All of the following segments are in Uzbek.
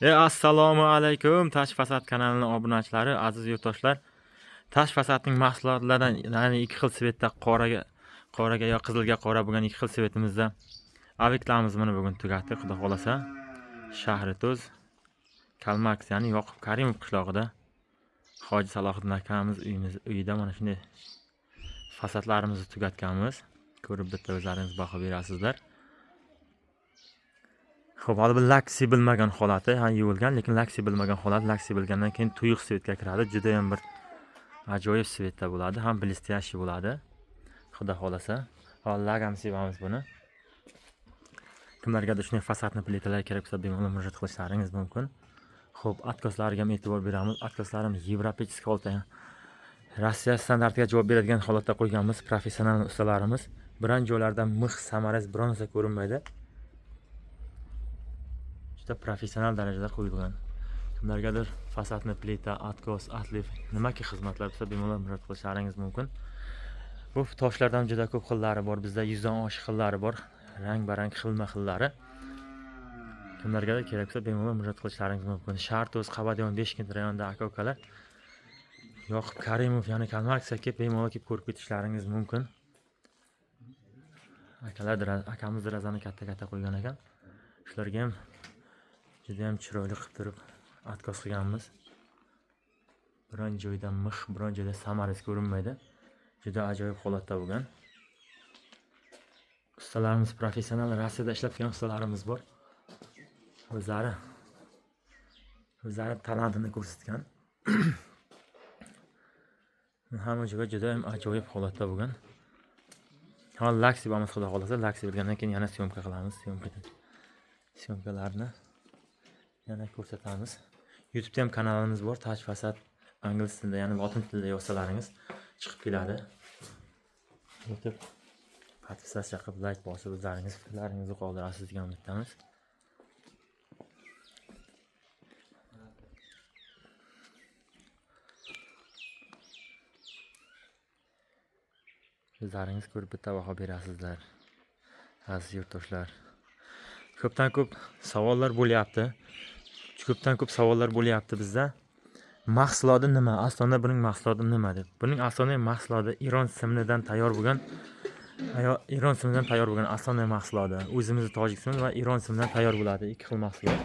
Assalomu alaykum Tash Fasad kanalining obunachilari, aziz yurtdoshlar. Tash Fasadning mahsulotlaridan, ya'ni ikki xil svetda qoraga yo qizilga qora bo'lgan ikki xil svetimizda obyektlarimiz mana bugun tugatdik, xudo xolasa. Shahrituz, Kalmaks, ya'ni Yoqub Karimov qishlog'ida Hoji Salohiddin akamiz uyida mana shunday fasadlarimizni tugatganmiz. Ko'rib bitta o'zlaringiz baho berasizlar. Xo'p, hali bu lak sepilmagan holati, ha yuvilgan, lekin lak sepilmagan holat, lak sepilgandan keyin tuyuq svetga kiradi. Juda ham bir ajoyib svetda bo'ladi, ham blестящий bo'ladi. Xudo xolasa. Hozir lak ham sepamiz buni. Kimlargadir shunday fasadni plitalar kerak bo'lsa, bemalol murojaat qilishlaringiz mumkin. Xo'p, atkoslariga ham e'tibor beramiz. Atkoslarimiz yevropeisk holatda, Rossiya standartiga javob beradigan holatda qo'yganmiz. Professional ustalarimiz. Biron joylarda mix, samarez biron narsa ko'rinmaydi. Juda professional darajada qo'yilgan. Kimlargadir fasadni plita, atkos, atlif nimaki xizmatlar bo'lsa, bemalol murojaat qilishlaringiz mumkin. Bu toshlardan juda ko'p xillari bor. Bizda 100 dan oshiq xillari bor. Rang-barang xilma-xillari. Kimlargadir kerak bo'lsa, bemalol murojaat qilishlaringiz mumkin. Sharto'z, Qabadiyon, Beshkent rayonida aka-ukalar Yoqub Karimov, ya'ni Kalmarksga kelib bemalol kelib ko'rib ketishlaringiz mumkin. Akalar, akamiz derazani katta-katta qo'ygan ekan. Shularga ham juda ham chiroyli qilib turib atkos qilganmiz. Biron joyda mix, biron joyda samarez ko'rinmaydi. Juda ajoyib holatda bo'lgan. Ustalarimiz professional, Rossiyada ishlab kelgan ustalarimiz bor. O'zlari talantini ko'rsatgan. Hamma joyga juda ham ajoyib holatda bo'lgan. Hozir lak sepamiz, xudo xolasa. Lak sepilgandan keyin yana syomka qilamiz. Syomkalarni yana ko'rsatamiz. YouTube'da ham kanalimiz bor, Taj Fasad ingliz tilida, ya'ni lotin tilida yozsalaringiz chiqib keladi. YouTube podpisatsiya qilib, like bosib, o'zlaringiz fikrlaringizni qoldirasiz degan umiddamiz. O'zlaringiz ko'rib bitta baho berasizlar. Aziz yurtdoshlar. Ko'pdan ko'p savollar bo'lyapti. Ko'pdan ko'p savollar bo'lyapti bizda. Mahsuloti nima? Aslida buning mahsuloti nima deb. Buning aslida mahsuloti Eron siminidan tayyor bo'lgan, Eron simidan tayyor bo'lgan aslida mahsuloti. O'zimizni tojik simi va Eron simidan tayyor bo'ladi ikki xil mahsulot.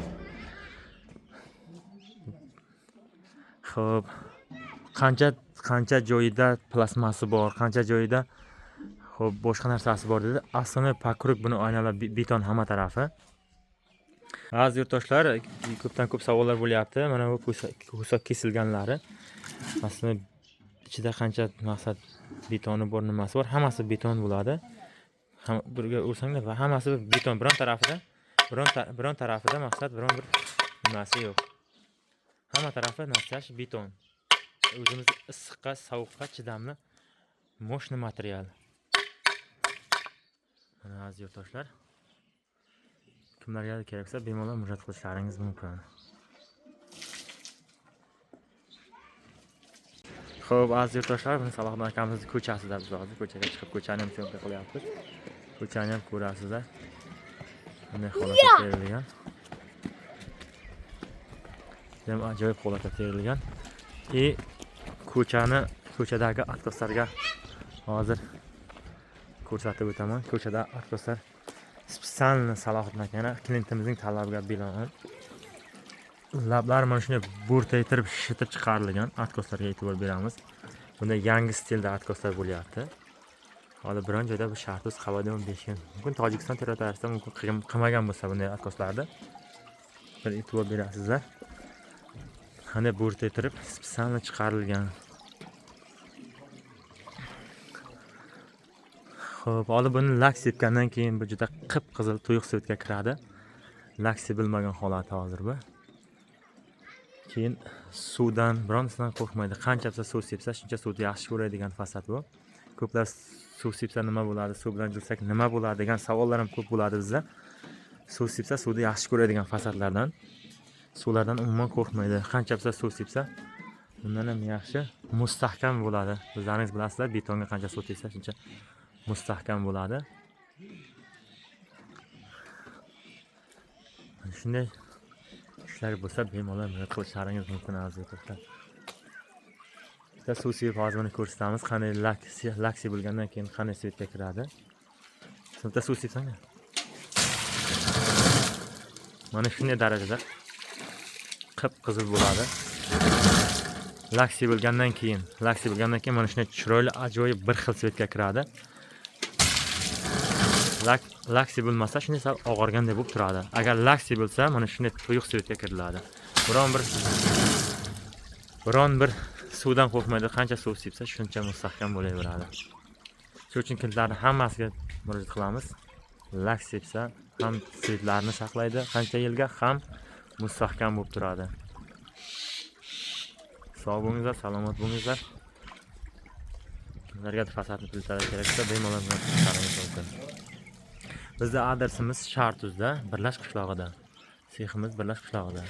Xo'p, qancha joyida plastmasi bor, qancha joyida xo'p boshqa narsasi bor dedi. Aslida pakruk buni oynalab beton hamma tarafi. Aziz yurtdoshlar, ko'pdan ko'p savollar bo'lyapti. Mana bu ko'sa kesilganlari. Aslida ichida qancha maqsad betoni bor, nimasi bor, hammasi beton bo'ladi. Ham birga ursanglar va hammasi beton, biron tarafida, biron tarafida maqsad biron bir nimasi yo'q. Hamma tarafi nastash beton. O'zimiz issiqqa, sovuqqa chidamli мощный material. Mana aziz yurtdoshlar, kimlarga kerak bo'lsa bemalol murojaat qilishlaringiz mumkin. Xo'p, aziz yurtdoshlar, buni Salohiddin akamizning ko'chasida biz hozir ko'chaga chiqib ko'chani ham syomka qilyapmiz. Ko'chani ham ko'rasizlar. Bunday holatda terilgan. Ham ajoyib holatda terilgan. Ko'chadagi atkoslarga hozir ko'rsatib o'taman. Ko'chada atkoslar специально Salohiddin aka, yana klientimizning talabiga binoan lablar mana shunday bo'rtaytirib shishitib chiqarilgan atkoslarga e'tibor beramiz. Bunda yangi stilda atkoslar bo'lyapti. Hali biron joyda bu Shartuz, Qabadiyon, Beshkent, mumkin Tojikiston territoriyasida mumkin qilmagan bo'lsa bunday atkoslarni bir e'tibor berasizlar. Qanday bo'rtaytirib специально chiqarilgan. Xo'p, hozir buni lak sepgandan keyin bu juda qip-qizil tuyuq svetga kiradi. Lak sepilmagan holati hozir bu. Keyin suvdan, birontasidan qo'rqmaydi. Qancha bo'lsa suv sepsa, shuncha suvni yaxshi ko'radigan fasad bu. Ko'plar suv sepsa nima bo'ladi, suv bilan yursak nima bo'ladi degan savollar ham ko'p bo'ladi bizda. Suv sepsa suvni yaxshi ko'radigan fasadlardan. Suvlardan umuman qo'rqmaydi. Qancha bo'lsa suv sepsa, bundan ham yaxshi mustahkam bo'ladi. O'zlaringiz bilasizlar, betonga qancha suv tegsa shuncha mustahkam bo'ladi. Shunday Ishlar bo'lsa, bemalol murojaat qilishlaringiz mumkin, aziz yurtdoshlar. Bitta suv sevib hozir buni ko'rsatamiz, qanday lak sepilgandan keyin qanday цвет ga kiradi. Sen bitta suv sepsang, mana shunday darajada qip qizil bo'ladi. Lak sepilgandan keyin mana shunday chiroyli, ajoyib bir xil цвет ga kiradi. Lak sepilmasa, shunday sal og'argandek bo'lib turadi. Agar lak sepilsa, mana shunday quyuq цвет ga kiriladi. Biron bir suvdan qo'rqmaydi. Qancha suv sepsa, shuncha mustahkam bo'laveradi. Shuning uchun kliyentlarni hammasiga murojaat qilamiz. Lak sepsa ham цвет larni saqlaydi qancha yilga, ham mustahkam bo'lib turadi. Sog' bo'linglar, salomat bo'linglar. Kimlarga fasadni plitalar kerak bo'lsa, bemalol murojaat qilishlaringiz mumkin. Bizni adresimiz Shartuzda, Birlash qishlog'ida. Seximiz Birlash qishlog'ida.